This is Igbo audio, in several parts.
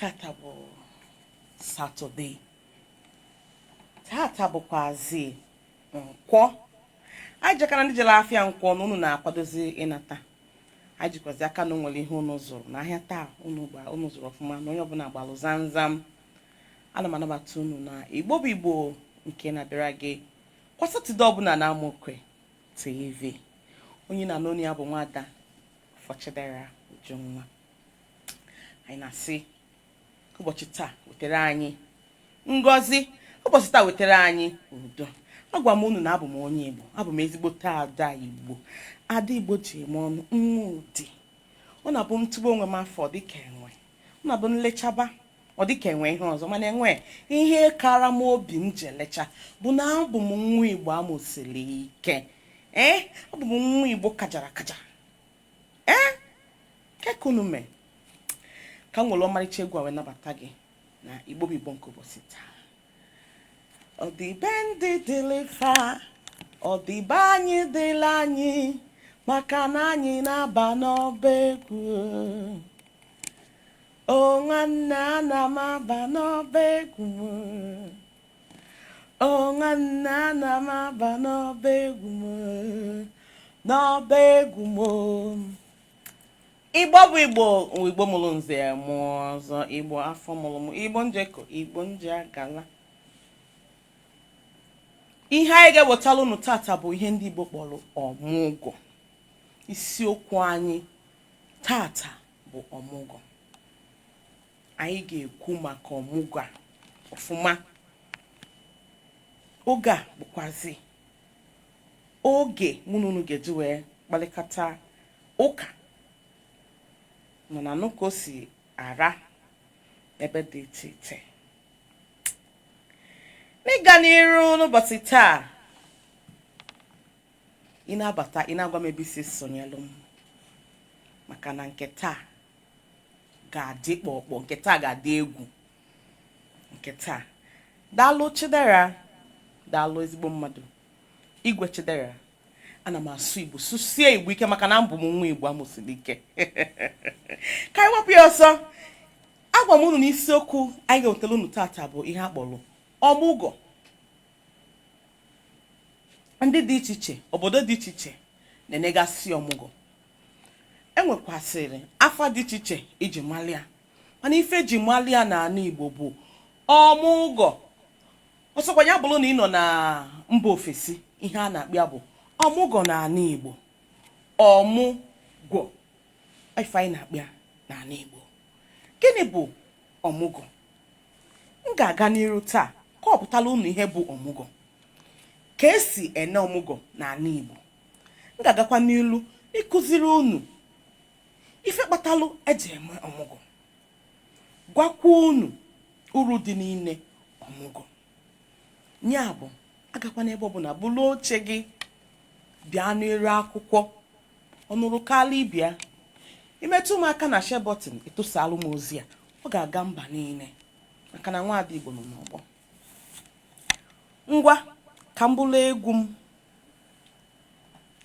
Tata bụ Satọde, tata bụkwazi Nkwọ. Anyị jekara ndị jere afịa Nkwọ na unu na-akwadozi ịnata. Anyị jikwazi aka na o nwere ihe unu zụrụ n'ahịa taa, unu gba unu zụrụ ọfụma, na onye ọbụla gbalụ zamzam. Ana m anabata unu na Igbo bụ Igbo nke na-abịara gị kwa Satọde ọbụla na Amokwe TV. Onye na-anụ ya bụ nwada Fọchidera Ujunwa. Anyị na-asị ụbọchị taa wetara anyị ngọzi, ụbọchị taa wetara anyị udo. Agwa m unu na abụ m onye Igbo, abụ m ezigbote ada Igbo, ada Igbo ji eme ọnụ, nwa ụdị. Ọ na-abụ m tụba onwe m afọ dịka enwe, ọ na-abụ m lechaba ọ dịka enwe ihe ọzọ, mana enwe ihe kara m obi m ji elecha bụ na abụ m nwa Igbo amụsiri ike. Ee, abụ m nwa Igbo kajara akaja. Ee, keka unu mee ka m nwere ọmarịcha egwu a wee nabata gị na Igbo bụ Igbo nke ụbọchị taa. Ọdịbendị dịlị fa, ọdịbe anyị dịla anyị, maka na anyị na-aba n'ọba egwu. O nwanne, ana m aba n'ọba egwu. O nwanne, ana m aba n'ọba egwu m, n'ọba egwu m. Igbo bụ Igbo, Igbo mụrụ nze mụọ ọzọ, Igbo afọ mụrụ m, Igbo njeko, Igbo nje agala. Ihe anyị ga-ewetara unu tata bụ ihe ndị Igbo kpọrọ ọmụgwọ. Isiokwu anyị tata bụ ọmụgwọ. Anyị ga-ekwu maka ọmụgwọ a ọfụma. Oge a bụkwazi oge mụ na unu ga-eji wee kparịkọta ụka nọ na nụ ka o si ara ebe dị iche iche. N'ịga n'iru n'ụbọchị taa, ị na-abata, ị na-agwa m ebe i si sonyelụ m, maka na nke taa ga-adị kpọkpọ, nke taa ga-adị egwu, nke taa. Daalụ Chidera, daalụ ezigbo mmadụ, Igwe Chidera. Ana m asụ Igbo sụsie Igbo ike, maka na abụ m nwa Igbo amụsiri ike. Ka anyị wepụ ya ọsọ, agwa m unu na isiokwu anyị ga-ewetara unu tata bụ ihe a kpọrọ ọmụgwọ. Ndị dị iche iche, obodo dị iche iche na-enegasị ọmụgwọ. Enwekwasịrị afa dị iche iche iji malị ya, mana ife eji malị ya n'ala Igbo bụ ọmụgwọ. Ọsọkwa ya bụrụ na ị nọ na mba ofesi, ihe a na-akpọ ya bụ ọmụgwọ n'ala Igbo. Ọmụgwọ, ife anyị na-akpọ ya n'ala Igbo. Gịnị bụ ọmụgwọ? M ga-aga n'iru taa kọpụtala unu ihe bụ ọmụgwọ, ka esi ene ọmụgwọ n'ala Igbo. M ga-agakwa n'ilu ịkụziri unu ife kpatalụ eji eme ọmụgwọ, gwakwa unu uru dị n'ine ọmụgwọ. Ya bụ, agakwa n'ebe ọbụla, bụrụ oche gị bịa n'iru akwụkwọ ọnụrụ kalị bịa imetụ m aka na share button, ịtụsalụ m ozi a, ọ ga-aga mba niile, maka na nwaada Igbo nọ n'ọgbọ. Ngwa, ka m bụrụ egwu m.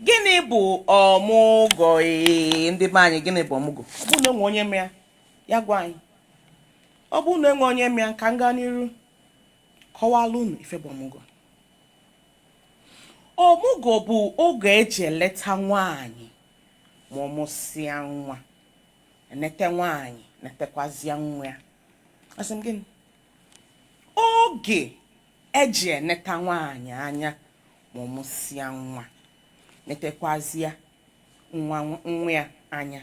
Gịnị bụ ọmụgwọ? Ee, ndị be anyị, gịnị bụ ọmụgwọ? Ọ bụrụ na enwe onye mịa ya gwa anyị. Ọ bụrụ na enwe onye mịa, ka m gaa n'iru kọwalụ unu ife bụ ọmụgwọ. Ọmụgwọ bụ oge eji eleta nwaanyị ma ọ mụsịa nwa, enete nwaanyị, netekwazịa nwa ya. Asị m gịnị? Oge eji eneta nwaanyị anya ma ọ mụsịa nwa, netekwazịa nwa nwa ya anya.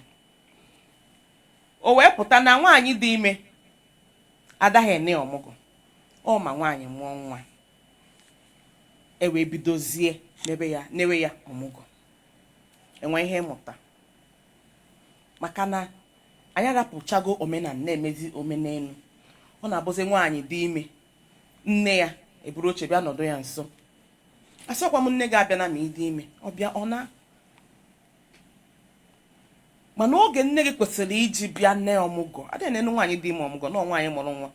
O wee pụta na nwaanyị dị ime adaghị ene ọmụgwọ. Ọ ma nwaanyị mụọ nwa, e wee bidozie n'ebe ya newe ya ọmụgwọ. Enwe ihe ịmụta, maka na anyị arapụchago omenala na-emezi omenelu. Ọ na-abụzi nwaanyị dị ime, nne ya eburu oche bịa nọdụ ya nso. Asịkwa m nne gị abịa na ma ị dị ime, ọ bịa ọ na, mana oge nne gị kwesịrị iji bịa nne ọmụgwọ adịghị nene nwaanyị dị ime ọmụgwọ. Na nwaanyị mụrụ nwa,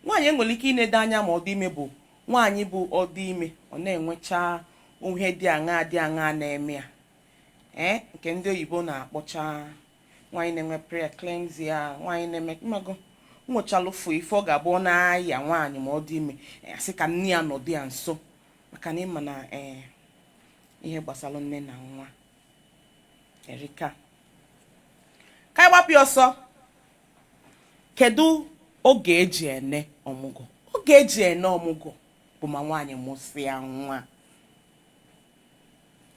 nwaanyị enwere ike inedo anya ma ọ dị ime bụ nwaanyị bụ ọ dị ime, ọ na-enwecha ihe dị aṅaa dị aṅaa na-eme ya, ee, nke ndị oyibo na-akpọcha Nwaanyị na-enwe pre-eclampsia, nwaanyị na-eme mmago nwechalụfụ ife ọ ga-abụ ọ na-aya nwaanyị ma ọ dị ime, asị ka nne ya nọdụ ya nso, maka na ịma na ee ihe gbasara nne na nwa erika. Ka anyị gbapụ ya ọsọ. Kedu oge eji ene ọmụgwọ? Oge eji ene ọmụgwọ bụ ma nwaanyị mụsịa nwa.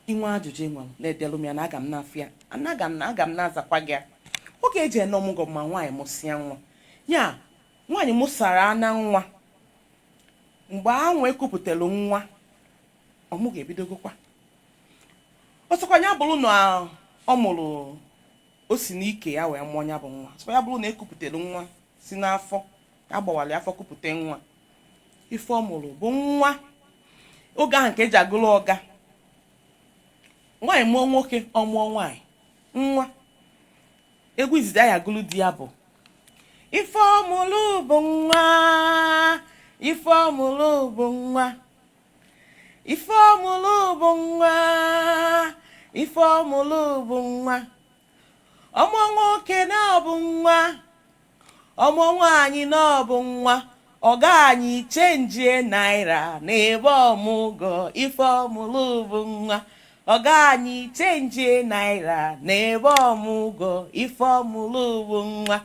Inwe ajụjụ ị nwere, na-edelu m ya na aga m na-afụ ya, aga m na-azakwa gị ya. Oge eji ene ọmụgwọ bụ ma nwaanyị mụsịa nwa. Ya nwaanyị mụsara na nwa, mgbe anwa ekupụtara nwa, ọmụgwọ ebidogokwa. Ọsọkwa ya bụrụ na ọ mụrụ, o si n'ike ya wee mụọ ya bụ nwa, ọsọkwa ya bụrụ na ekupụtara nwa si n'afọ, agbawara afọ kupụta nwa, ife ọ mụrụ bụ nwa. Oge ahụ nke eji agụrụ ọga, nwaanyị mụọ nwoke, ọ mụọ nwaanyị nwa, egwu izizi anyị agụrụ di ya bụ ife ọ mụrụ bụ nwa, ife ọ mụrụ bụ nwa, ife ọ mụrụ bụ nwa, ife ọ mụrụ bụ nwa, ọmụ nwoke na ọ bụ nwa, ọmụ nwaanyị na ọ bụ nwa, ọga anyị chenjie naira n'ebe ọmụgwọ, ife ọmụlụ bụ nwa, ọga anyị chenjie naira n'ebe ọmụgwọ, ife ọmụlụ bụ nwa.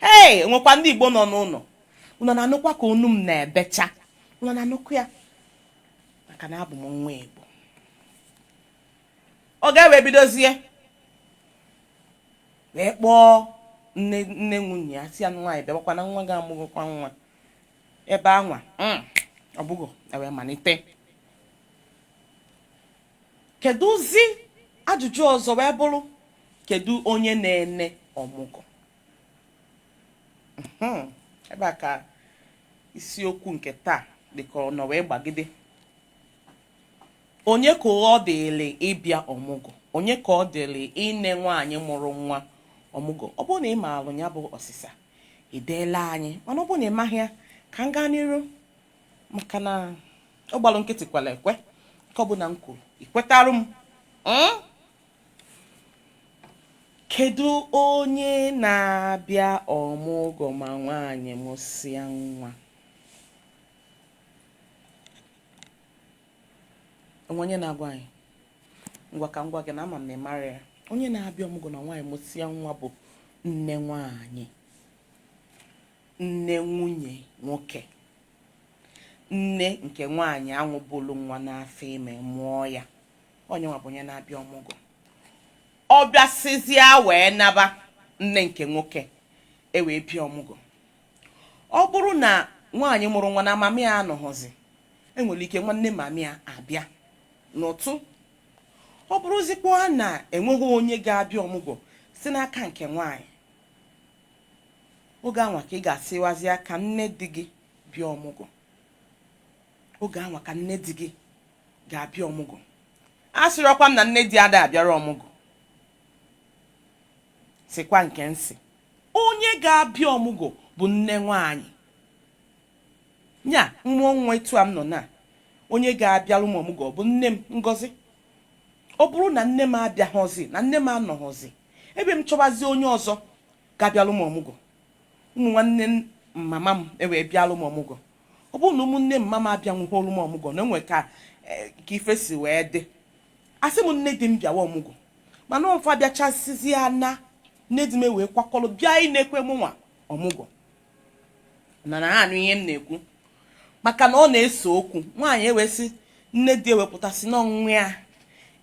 Hei, nwekwa ndị Igbo nọ n'ụlọ, unu na-anụkwa ka onu m na-ebecha, unu na-anụkwa ya, maka na abụ m nwa Igbo. Ọ ga-ewe bidozie wee kpọọ nne nne nwunye ya, si ya, nwaanyị, bịawakwa na nwa ga-amụgokwa nwa. Ebe anwa ọ bụgo ewee malite. Kedụzi ajụjụ ọzọ wee bụrụ, kedu onye na-ene ọmụgwọ? Ebe a ka isiokwu nke taa dịka ọ nọ wee gbagide. Onye ka ọ dịrị ịbịa ọmụgwọ? Onye ka ọ dịrị ine nwaanyị mụrụ nwa ọmụgwọ? Ọ bụrụ na ị maara ya bụ ọsịsa, ị deela anyị, mana ọ bụrụ na ị maghị ya, ka m gaa n'iru, maka na ọ gbalụ nkịtị kwere ekwe. Nke ọ bụla m kwuru, ikwetarụ m. Kedu onye na-abịa ọmụgwọ ma nwaanyị mụsịa nwa? Onwe onye na-agwa anyị? Ngwa, ka m gwa gị na ama m na ị mara ya. Onye na-abịa ọmụgwọ na nwaanyị mụsịa nwa bụ nne nwaanyị, nne nwunye nwoke, nne nke nwaanyị anwụbụlụ nwa n'afọ ime mụọ ya. Onye nwa bụ onye na-abịa ọmụgwọ. Ọ bịasịzịa wee naba, nne nke nwoke ewee bịa ọmụgwọ. Ọ bụrụ na nwaanyị mụrụ nwa na mami ya anọghọzi, enwere ike nwanne mami ya abịa n'ụtụ. Ọ bụrụzikwa na enweghị onye ga-abịa ọmụgwọ si n'aka nke nwaanyị, oge anwa ka ị ga-asịwazi aka nne di gị bịa ọmụgwọ. Oge anwa ka nne di gị ga-abịa ọmụgwọ. A sịrọkwa m na nne di ada abịara ọmụgwọ, sikwa nke nsị. Onye ga-abịa ọmụgwọ bụ nne nwaanyị. Nya mmụọ nwa etu a m nọ na onye ga-abịalụ m ọmụgwọ bụ nne m, Ngozi. Ọ bụrụ na nne m abịaghọzi, na nne m anọghọzi ebe m, chọbazi onye ọzọ ga-abịalụ m ọmụgwọ, ụmụ nwanne mama m ewee bịalụ m ọmụgwọ. Ọ bụrụ na ụmụnne mama m abịanwugholu m ọmụgwọ, na enwe ka ka ife si wee dị, asị m nne di m bịawa ọmụgwọ. Mana ọmfa bịachasịzi ya na nne di m ewee kwakọrọ bịa inekwe mụ nwa ọmụgwọ. Na na ha anụ ihe m na-ekwu, maka na ọ na-ese okwu. Nwaanyị ewesị nne di ewepụtasị n'ọnwụ ya,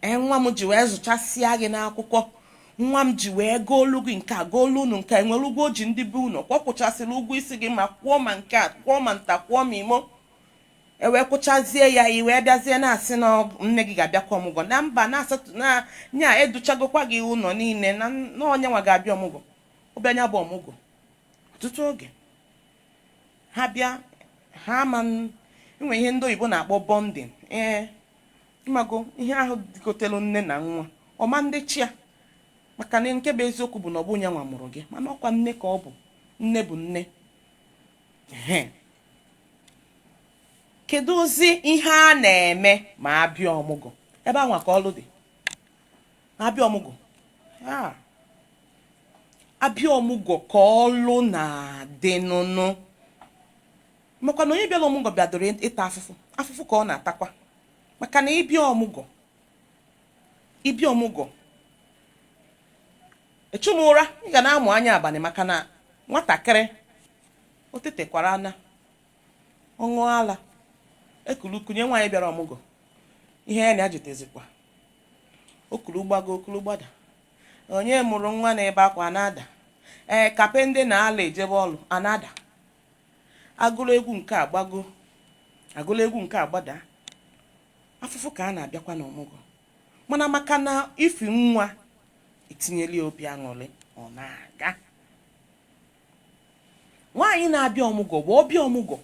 ee, nwa m ji wee zụchasịa gị n'akwụkwọ, nwa m ji wee goolu gị nke a, goolu unu nke a, enwere ụgwọ o ji ndị be unu, ọ kwụchasịrị ụgwọ isi gị, ma kwụọ ma nke a, kwụọ ma nta, kwụọ ma imo, ewee kwụchazie ya, i wee bịazie na-asị na nne gị ga-abịakwa ọmụgwọ na mba na-asatọ na nya educhagokwa gị ụlọ niile na onye nwa ga-abịa ọmụgwọ. Ọbịa nya bụ ọmụgwọ, ọtụtụ oge ha bịa, ha ama enwe ihe ndị oyibo na-akpọ bonding. Ee, ịmago ihe ahụ dịkọtelu nne na nwa ọma ndị chia, maka na nke bụ eziokwu bụ na ọ bụ onye nwa mụrụ gị, mana ọkwa nne ka ọ bụ, nne bụ nne. Ehe. Kedụzi ihe a na-eme ma abịa ọmụgwọ? Ebe anwa ka ọlụ dị. Ma abịa ọmụgwọ, Abịa ọmụgwọ ka ọlụ na-adị nụnụ, makwa na onye bịara ọmụgwọ bịadoro ịta afụfụ, afụfụ ka ọ na-atakwa, maka na ịbịa ọmụgwọ, ịbịa ọmụgwọ echu m ụra, ị ga na-amụ anya abalị, maka na nwatakịrị o tetekwara na ọ ṅụọ ala ekulu kunye nwaanyị bịara ọmụgwọ, ihe ya na-ajitezikwa okulu gbago okulu gbada, onye mụrụ nwa na-ebe akwa na-ada, ee, kape ndị na-ala ejebe ọlụ a na-ada, agụrụ egwu nke a gbago, agụrụ egwu nke a gbada, afụfụ ka a na-abịakwa n'ọmụgwọ. Mana maka na ifi nwa etinyela ya obi aṅụrị, ọ na-aga. Nwaanyị na-abịa ọmụgwọ bụ ọbịa ọmụgwọ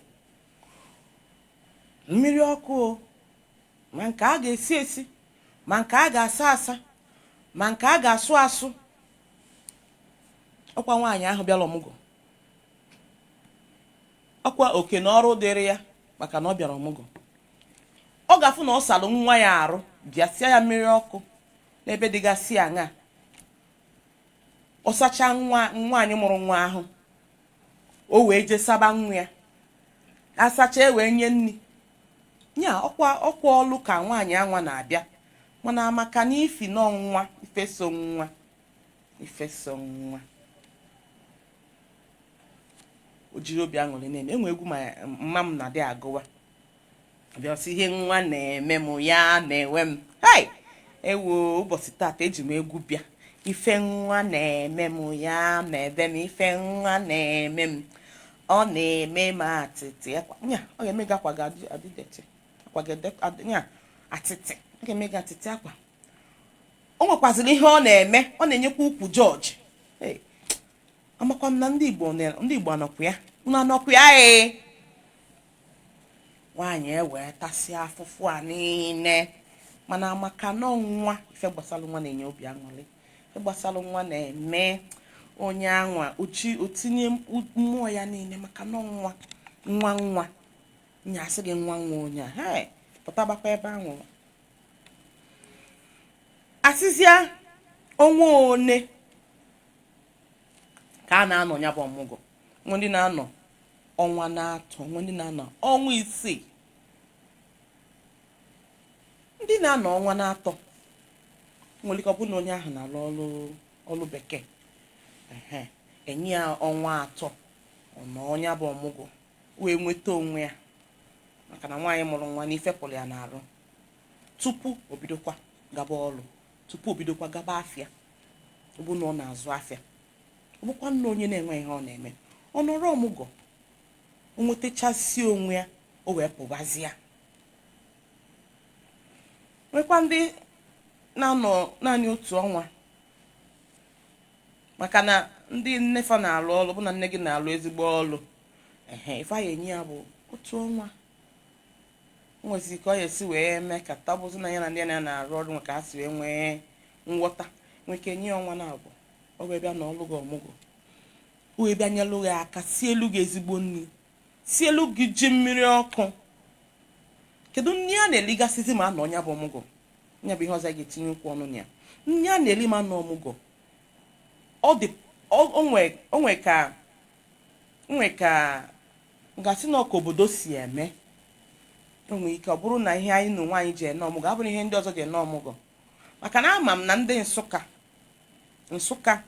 mmiri ọkụ o, ma nke a ga-esi esi, ma nke a ga-asa asa, ma nke a ga-asụ asụ, ọkwa nwaanyị ahụ bịara ọmụgwọ, ọkwa oke na ọrụ dịrị ya, maka na ọ bịara ọmụgwọ, ọ ga-afụ na ọ salụ nwa ya arụ, bịa sie ya mmiri ọkụ n'ebe dịgasị aṅa, ọ sacha nwa nwaanyị mụrụ nwa ahụ, o wee jee saba nwa ya, asacha e wee nye nri nya. Ọkwa ọkwa ọlụ ka nwaanyị anwa na-abịa, mana maka na ifi nọ nwa, ifeso nwa, ifeso nwa, o jiri obi aṅụrị na-eme. Enwe egwu ma mma m na-adị agụwa bịa sị, ihe nwa na-eme m ya na-enwe m, hei, ewo, ụbọchị tata eji m egwu bịa. Ife nwa na-eme m ya na-ebe m, ife nwa na-eme m, ọ na-eme m atịtị akwa nya, ọ ga-eme gị akwa ga-adị dirty, akwa ga-ede nya atịtị, ọ ga-eme gị atịtị akwa. O nwekwazịrị ihe ọ na-eme, ọ na-enyekwa ukwu jọji. Amakwa m na ndị Igbo, ndị Igbo anọkwa ya, unu anọkwa ya? Ee, nwaanyị ewee tasịa afụfụ a niile, mana maka nọ nwa, ife gbasara nwa na-enye obi aṅụrị, ife gbasara nwa na-eme onye anwa ochi otinye mmụọ ya niile, maka nọ nwa, nwa, nwa nya, asị gị nwa nwa onye a, hei, pụtabakwa ebe ahụ. Asịzịa ọnwa one ka a na-anọ ya bụ ọmụgwọ, nwe ndị na-anọ ọnwa na-atọ, nwe ndị na-anọ ọnwa 6. Ndị na-anọ ọnwa na-atọ nwere ike ọ bụrụ na onye ahụ na-alụ ọrụ, ọrụ bekee, ehe, enye ya ọnwa 3, ọ nọ ọnya bụ ọmụgwọ wee nweta onwe ya, maka na nwaanyị mụrụ nwa na ife pụrụ ya n'arụ tupu o bidokwa gaba ọrụ, tupu o bidokwa gaba afịa, ọ bụ na ọ na-azụ afịa, ọ bụkwa nna onye na-enwe ihe ọ na-eme, ọ nọrọ ọmụgwọ, o nwetachasị onwe ya, o wee pụbazie. Nwekwa ndị na-anọ naanị otu ọnwa, maka na ndị nnefa na-alụ ọrụ, bụ na nne gị na-alụ ezigbo ọrụ, ehe, ife a enye ya bụ otu ọnwa. O nwezi ka ọ ya esi wee mee ka tabụzi na ya na ndị ya na-arụ ọrụ nwe ka ha si wee nwee nghọta, nwee ike nye ya ọnwa na-abụ, ọ wee bịa na ọlụ gị ọmụgwọ, o wee bịa nyelụ gị aka, sielu gị ezigbo nri, sielu gị ji mmiri ọkụ. Kedu nri a na-eligasịzi ma anọ ya bụ ọmụgwọ? Ya bụ ihe ọzọ a ga-etinye ụkwụ ọnụ na ya. Nri a na-eli ma anọ ọmụgwọ, ọ dị onwe ka onwe ka gasị na ọka obodo si eme. O nwere ike ọ bụrụ na ihe anyị na onwe anyị ji ene ọmụgwọ abụrụ ihe ndị ọzọ ji ene ọmụgwọ, maka na ama m na ndị Nsụka, Nsụka,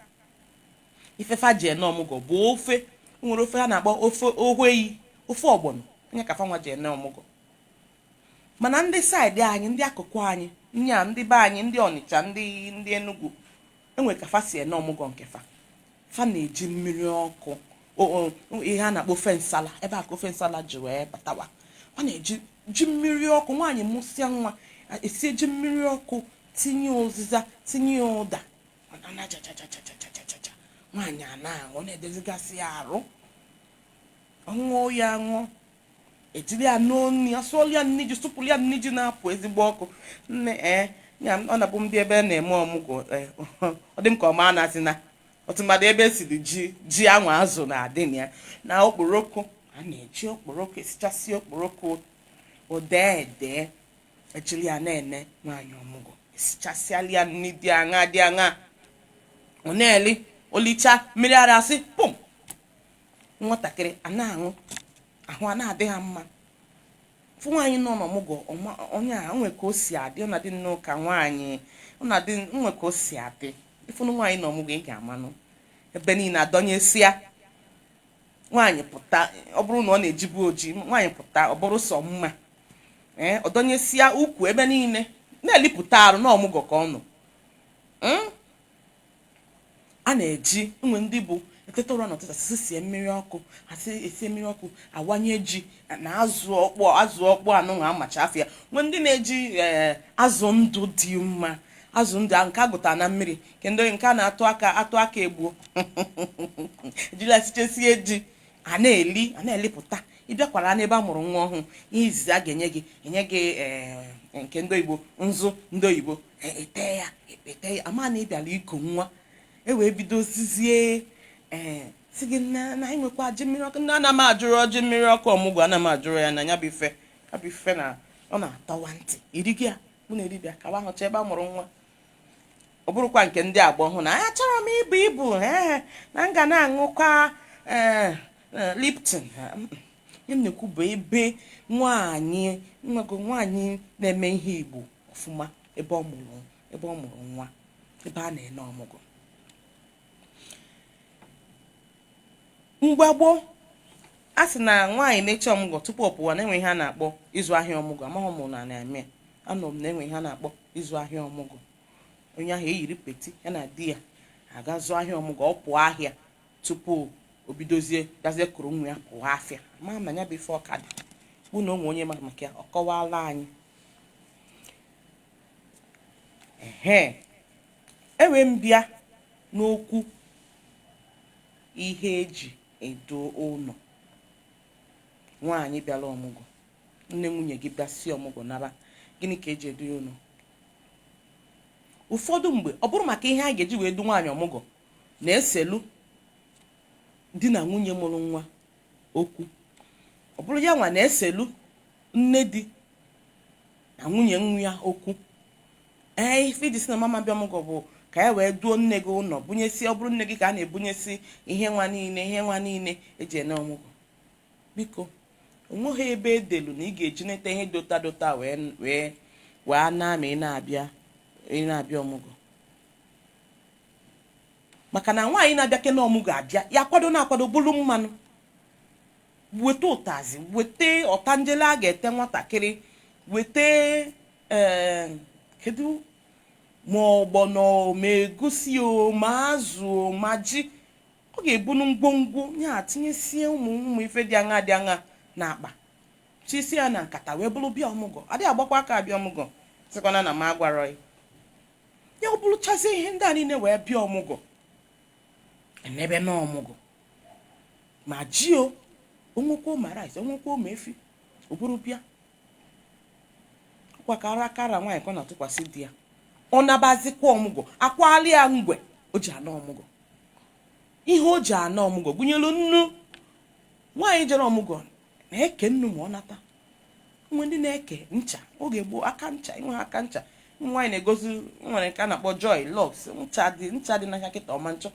ifefa ji ene ọmụgwọ bụ ofe nwere ofe ha na-akpọ ofe ohweyi, ofe ọgbọnọ, onye ka fanwa ji ene ọmụgwọ. Mana ndị side anyị, ndị akụkụ anyị nya, ndị be anyị, ndị Ọnịcha, ndị Enugu, enwere ka fa si ene ọmụgwọ nke fa. Fa na-eji mmiri ọkụ, ihe a na-akpọ ofe nsala, ebe a ka ofe nsala ji wee batawa. Fa na-eji ji mmiri ọkụ. Nwaanyị mụsịa nwa, esie ji mmiri ọkụ, tinye ụzịza, tinye ụda na jajajajajajaja, nwaanyị a na-aṅụ, na-edozigasị ya arụ, ọṅụọ ya, aṅụọ, ejiri ya n'onu ya, sụọlụ ya nni ji, sụpụrụ ya nni ji na-apụ ezigbo ọkụ. Nne, ee, ya ọ na-abụ ndị ebe a na-eme ọmụgwọ, ee, ọ dị m ka ọma na-asị na ọtụmadị ebe esiri ji, ji anwa azụ na-adị na ya na okporoko, a na-eji okporoko esichasị okporoko, odee ede, ejiri ya na-ene nwaanyị ọmụgwọ, esichasịala ya nni dị aṅa dị aṅa, ọ na-eli. O lichaa mmiri ara, asị pum, nwatakịrị a na-aṅụ, ahụ a na-adị ha mma. Fụ nwaanyị nọ n'ọmụgwọ, onye a nwe ka o si adị, ọ na-adị nnọọ ka nwaanyị ọ na-adị nwe ka o si adị. Ịfụnụ nwaanyị nọ ọmụgwọ, ị ga-amanụ ebe niile adọnyesịa. Nwaanyị pụta, ọ bụrụ na ọ na-ejibu oji, nwaanyị pụta, ọ bụrụ sọ mma. Ee, ọ dọnyesịa ukwu ebe niile, na-elipụta arụ n'ọmụgwọ ka ọ nọ. A na-eji nwe ndị bụ eteta ụra n'ụtụtụ, asịsị sie mmiri ọkụ, asị esie mmiri ọkụ, awanye ji na azụ ọkpọ, azụ ọkpọ anụnwa amacha afịa. Nwe ndị na-eji ee azụ ndụ dị mma, azụ ndụ ahụ nke a gụtara na mmiri, nke ndị nke a na-atụ aka atụ aka egbuo, ejila sichesie ji a na-eli, a na-elipụta. Ịbịakwara n'ebe a mụrụ nwa ọhụụ, ihe izizi a ga-enye gị, enye gị ee nke ndị oyibo, nzụ ndị oyibo, ete ya, ete ya, ama na ị bịara iku nwa. E wee bidozizie ee si gị na anyị nwekwa ji mmiri ọkụ. Na ana m ajụrụ ji mmiri ọkụ ọmụgwọ, ana m ajụrụ ya na ya bụ ife, ya bụ ife na ọ na-atọwa ntị iri gị a mụ na eribịa kawa ahụcha ebe a mụrụ nwa. Ọ bụrụkwa nke ndị agba ọhụụ na achọrọ m ibu ibu, ee, na m ga na-aṅụkwa ee Lipton. Ihe m na-ekwu bụ ebe nwaanyị nwego, nwaanyị na-eme ihe Igbo ọfụma, ebe ọ mụrụ nwa, ebe a na-ene ọmụgwọ. Mgbe gboo, a sị na nwaanyị na-eche ọmụgwọ tupu ọ pụwa, na-enwe ihe a na-akpọ ịzụ ahịa ọmụgwọ. Amaghị m na na-eme, anọ m na-enwe ihe a na-akpọ ịzụ ahịa ọmụgwọ. Onye ahụ eyiri peti ya na di ya aga zụọ ahịa ọmụgwọ, ọ pụọ ahịa tupu o bidozie gazie kụrụ nwa ya pụọ afịa. Ma na ya bụ ife ọka dị bụ na onwe onye maka ya, ọ kọwala anyị. Ehe, enwe m bịa n'okwu ihe eji edo ụlọ. Nwaanyị bịara ọmụgwọ, nne nwunye gị bịa si ọmụgwọ nara, gịnị ka eji edo ya ụlọ? Ụfọdụ mgbe, ọ bụrụ maka ihe a ga-eji wee du nwaanyị ọmụgwọ na-eselu di na nwunye mụrụ nwa okwu, ọ bụrụ ya nwa na-eselu nne di na nwunye nwa ya okwu. Ee, ife iji si na mama bịa ọmụgwọ bụ ka ya wee duo nne gị ụlọ, bunyesi, ọ bụrụ nne gị ka a na-ebunyesi ihe nwa niile, ihe nwa niile eji ene ọmụgwọ. Biko, onweghị ebe edelu na ị ga-eji neta ihe dota dota wee wee wee na ma ị na-abịa, ị na-abịa ọmụgwọ, maka na nwaanyị na-abịa kene ọmụgwọ abịa, ya kwado na-akwado, bụrụ mmanụ, weta ụtazị, weta ọtanjele a ga-ete nwatakịrị, weta ee kedu ma ọgbọnọ, ma egusi o, ma azụ o, ma ji. Ọ ga-ebunu ngwongwo ya, tinyesie ụmụ ụmụ ife dị aṅa dị aṅa n'akpa, chisi ya na nkata, wee bụrụ bịa ọmụgwọ. Adịghị agbakwa aka abịa ọmụgwọ, sịkwana na m agwarọ ya. Ya ọ bụrụchazie ihe ndị a niile wee bịa ọmụgwọ, enebe na ọmụgwọ, ma ji o, onwekwo, ma rice onwekwo, ma efi, o buru bịa kwa ka akara nwaanyị ka ọ na-atụkwasị di ya. Ọ nabazikwa ọmụgwọ, akwali ya ngwe o ji ana ọmụgwọ, ihe o ji ana ọmụgwọ gụnyere nnu. Nwaanyị jere ọmụgwọ na-eke nnu ma ọ nata. Nwe ndị na-eke ncha oge gboo, aka ncha, inwe aka ncha. Ụmụ nwaanyị na-egosi nwere nke a na-akpọ Joy, Lux, ncha dị, ncha dị n'ahịa kịta ọma nchọ.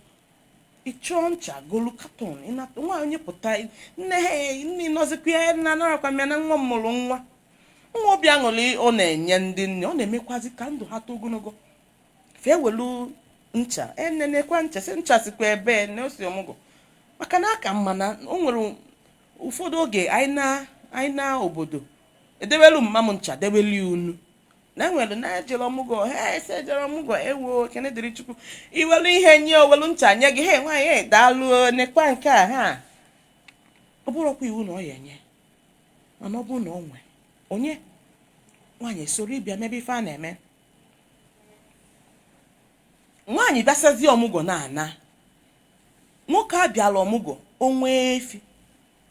Ịchọọ ncha, golu carton, ịnata. Nwaanyị onye pụta, nne ha, nne nọzikwa ya na anarakwa m ya na nwa m mụrụ nwa. Nwa obi aṅụrị ọ na-enye ndị nne, ọ na-emekwazi ka ndụ ha too ogologo. Fee welu ncha enenekwa ncha, si ncha sikwa ebe na o si ọmụgwọ, maka na aka mma na o nwere ụfọdụ oge anyị na obodo edewelu mma m ncha, dewelu unu na enwere na ejere ọmụgwọ, he ese ejere ọmụgwọ, ewo, ekene dịrị Chukwu. Iwelu ihe nye, owelu ncha nye gị, he nwaanyị, he daalụ, nekwa nke a. Ha ọ bụrụkwa iwu na ọ ya enye, mana ọ bụrụ na ọ nwe onye nwaanyị esoro ịbịa mebe ife a na-eme. Nwaanyị bịasazie ọmụgwọ na-ana, nwoke abịala ọmụgwọ, onwe efi,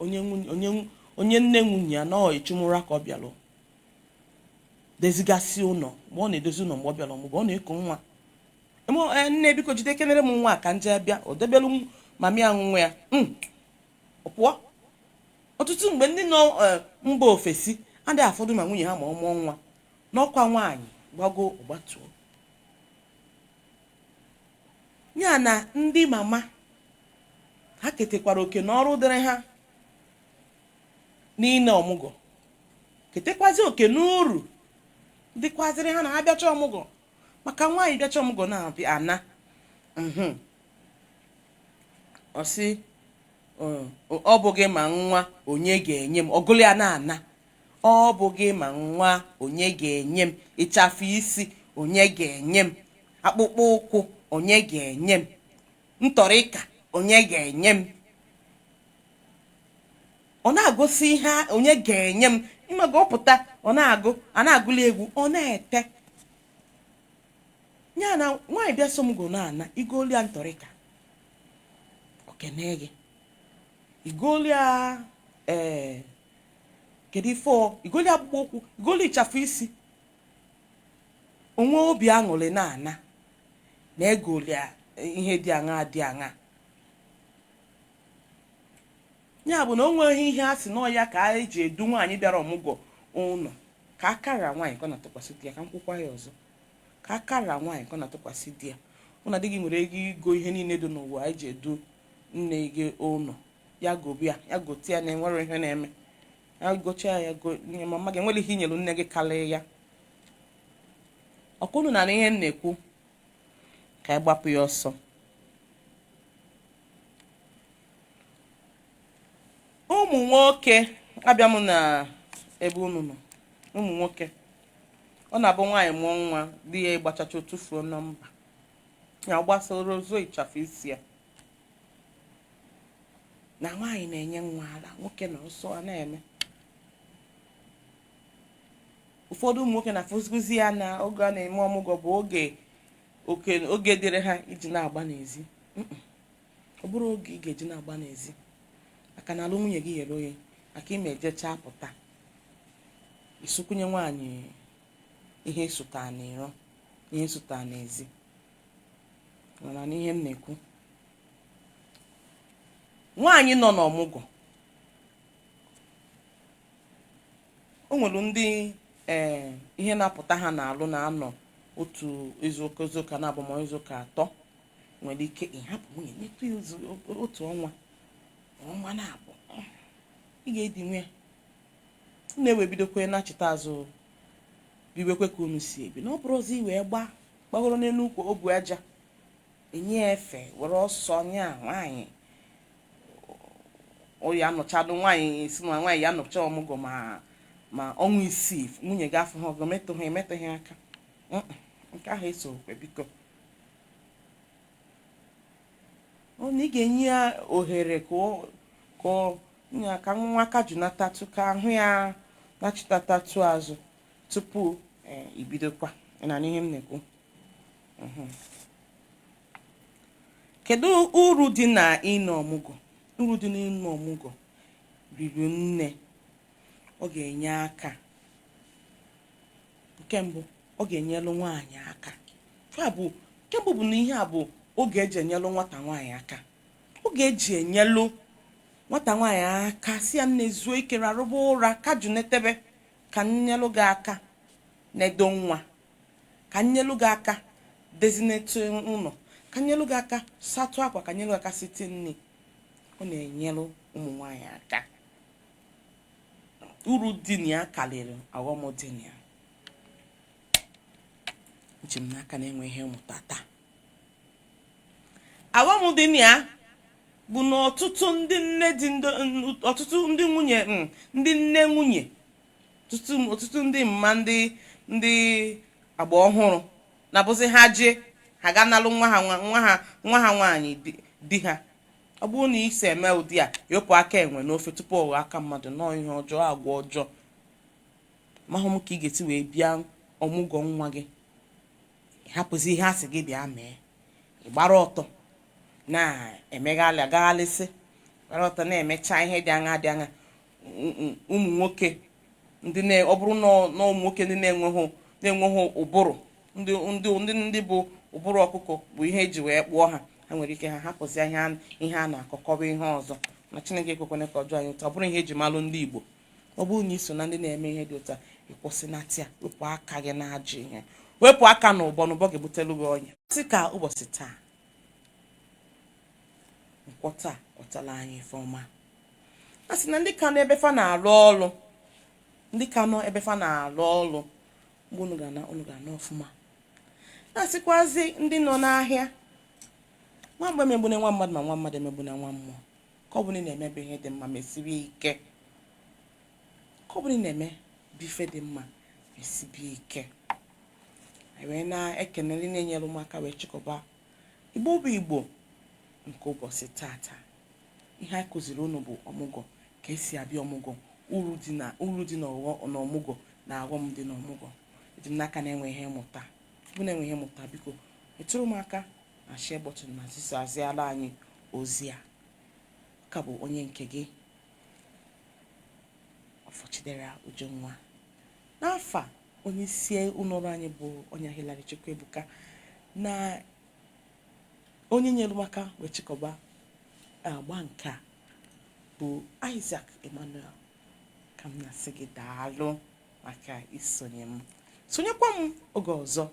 onye nne nwunye ya na echumụra ka ọ bịara dezigasị ụlọ. Mgbe ọ na-edozi ụlọ, mgbe ọ bịara ọmụgwọ, ọ na-eko nwa. Nne, biko jide kenere m nwa ka nje bịa. O debelu mami ya nwa ya, ọ pụọ. Ọtụtụ mgbe ndị nọ mba ofesi adịghị afọdụ ma nwunye ha ma ọ mụọ nwa n'ọkwa nwaanyị gbago ọgbatuo. Ya na ndị mama ha ketekwara oke n'ọrụ dịrị ha n'ine ọmụgwọ, ketekwazi oke n'uru dịkwazịrị ha na ha bịacha ọmụgwọ, maka nwaanyị bịacha ọmụgwọ na-abịa ana ọ sị ọ bụghị ma nwa onye ga-enye m, ọ gụlụ ya na-ana, ọ bụghị ma nwa onye ga-enye m, ịchafụ isi onye ga-enye m, akpụkpọ ụkwụ onye ga-enye m, ntọrịka onye ga-enye m. Ọ na-agụsị ihe onye ga-enye m mmaga, ọ pụta ọ na-agụ, a na-agụli egwu, ọ na-ete ya. Na nwaanyị bịa ọmụgwọ na-ana, igolu ya ntọrịka, o kene gị, igolu ya ee kedu ife, igolu akpụkpọ ụkwụ, igolu ịchafụ isi, onwe obi aṅụrị na-ana na egolu ya ihe dị aṅa dị aṅa. Ya bụ na o nweghị ihe a sị na ya ka a ji edu nwaanyị bịara ọmụgwọ ụlọ ka akara nwaanyị ka ọ na-atụkwasị di ya. Ka m kwukwa ya ọzọ, ka akara nwaanyị ka ọ na-atụkwasị di ya. Hụ na di gị nwere ego igo ihe niile dị n'ụwa eji edu nne gị ụlọ, ya gobi ya, ya gote ya, na enwere ihe na-eme ya gochaa ya go nye mama gị. Enwere ihe inyelu nne gị karịa ya. Ọkụnụ na ihe m na-ekwu ka anyị gbapụ ya ọsọ. Ụmụ nwoke, abịa m na ebe unu nọ. Ụmụ nwoke, ọ na-abụ nwaanyị mụọ nwa, di ya ịgbachacha, tụfuo nọmba ya, gbasara ozo ịchafụ isi ya na nwaanyị na-enye nwa ara, nwoke na ọsọ a na-eme. Ụfọdụ ụmụ nwoke na-afụzikuzi ya na oge a na-eme ọmụgwọ bụ oge oke oge dịrị ha iji na-agba n'ezi. Ọ bụrụ oge ị ga-eji na-agba n'ezi, maka na alụ nwunye gị ghere oghe, maka ime ejechaa pụta isukwunye nwaanyị ihe ịsụta n'iro, ihe ịsụta n'ezi. Mana n'ihe m na-ekwu, nwaanyị nọ n'ọmụgwọ, o nwere ndị ee ihe na-apụta ha na-alụ na-anọ otu izuụka, izuụka na-abụ, ma izuụka 3. Nwere ike ịhapụ nwunye nyetụ ya otu ọnwa, ọnwa na-abụ, ị ga-edi nwe ya na-ewe bidokwe nachita azụ, biwekwe ka unu si ebi. Na ọ bụrụzi wee gbagoro n'elu ukwu obu aja enye ya efe were ọsọ nya nwaanyị ya nọchadụ. Nwaanyị si na nwaanyị ya nọcha ọmụgwọ ma ọnwa 6, nwunye gị afọ ha ọgọ metụghị emetụghị aka, nke ahụ esokwe. Biko, ọ na ị ga-enye ya ohere ka ka nwa aka junatatụ, ka ahụ ya nachitatatụ azụ tupu ibidokwa. Na ihe m na-ekwu, kedu uru dị na ịnọ ọmụgwọ? Uru dị n'ịnọ ọmụgwọ riri nne. Ọ ga-enye aka, nke mbụ, ọ ga-enyelu nwaanyị aka. Nke mbụ bụ na ihe a bụ oge eji enyelu nwata nwaanyị aka, oge eji enyelu nwata nwaanyị aka, si ya nne zuo ike, rarụba ụra, ka junetebe, ka nyelu gị aka nedo nwa, ka nyelu gị aka dezinetu ụlọ, ka nyelu gị aka satụ akwa, ka nyelu gị aka site nri. Ọ na-enyelu ụmụ nwaanyị aka. Uru dị na ya karịrị ọghọm dị na ya. Nche m n'aka na-enwe ihe mmụta taa. Aghọm dị na ya bụ na ọtụtụ ndị nne dị, ọtụtụ ndị nwunye, ndị nne nwunye, ọtụtụ ndị mma, ndị agba ọhụrụ na-abụzi ha jee, ha ga nalụ nwa ha, nwa ha nwaanyị di ha. Ọ bụrụ na isi eme ụdị a, yopụ aka enwe n'ofe tupu ọ ghọọ aka mmadụ. Nọọ ihe ọjọọ, agwa ọjọọ. Mahụ m ka ị ga-esi wee bịa ọmụgwọ nwa gị, hapụzi ihe a sị gị bịa mee, ị gbara ọtọ na-emeghalị agaghalịsị, gbara ọtọ na-emecha ihe dị aṅa dị aṅa. Ụmụ nwoke ndị ọ bụrụ na ụmụ nwoke ndị na-enweghị ụbụrụ, ndị bụ ụbụrụ ọkụkọ bụ ihe eji wee kpụọ ha, ha nwere ike ha hapụzi ihe a na-akọkọba ihe ọzọ. Ma Chineke ekwekwana ka ọjọọ anyị ụtọ. Ọ bụrụ ihe eji malụ ndị Igbo, ọ bụrụ na iso na ndị na-eme ihe dị ụtọ, ịkwụsịnata ya, wepụ aka gị na ajọ ihe, wepụ aka na ụbọ, na ụbọ ga-ebutelu gị ọnya. Sị ka ụbọchị taa. Nkwọ taa kwọtala anyị ife ọma. A sị na ndị ka nọ ebe fa na-arụ ọrụ, ndị ka nọ ebe fa na-arụ ọrụ, mgbe unu ga-ana, unu ga-ana ọfụma. Na-asịkwazi ndị nọ n'ahịa, nwa mgbe emegbuna nwa mmadụ, ma nwa mmadụ emegbuna nwa mmụọ. Ka ọ bụla ị na-eme bụ ihe dị mma, mesibie ike. Ka ọ bụla ị na-eme bụ ife dị mma, mesibie ike. Anyị wee na-ekene ndị na-enyere m aka wee chịkọba Igbo bụ Igbo nke ụbọchị tata. Ihe anyị kụziri unu bụ ọmụgwọ, ka esi abịa ọmụgwọ, uru dị na uru dị n'ọmụgwọ na aghọm dị n'ọmụgwọ. Eji m n'aka na enwe ihe mmụta. Bụ na enwe ihe mmụta, biko metụrụ m aka na share button ma zisaziara anyị ozi a. Ka bụ onye nke gị, Ọfọchidera Ujunwa, n'afa onye isi ụlọọrụ anyị bụ onye Hilary Chukwuebuka na onye nyere m aka wee chịkọba agba nke a bụ Isaac Emmanuel, ka m na-asị gị daalụ maka isonye m. Sonyekwa m oge ọzọ.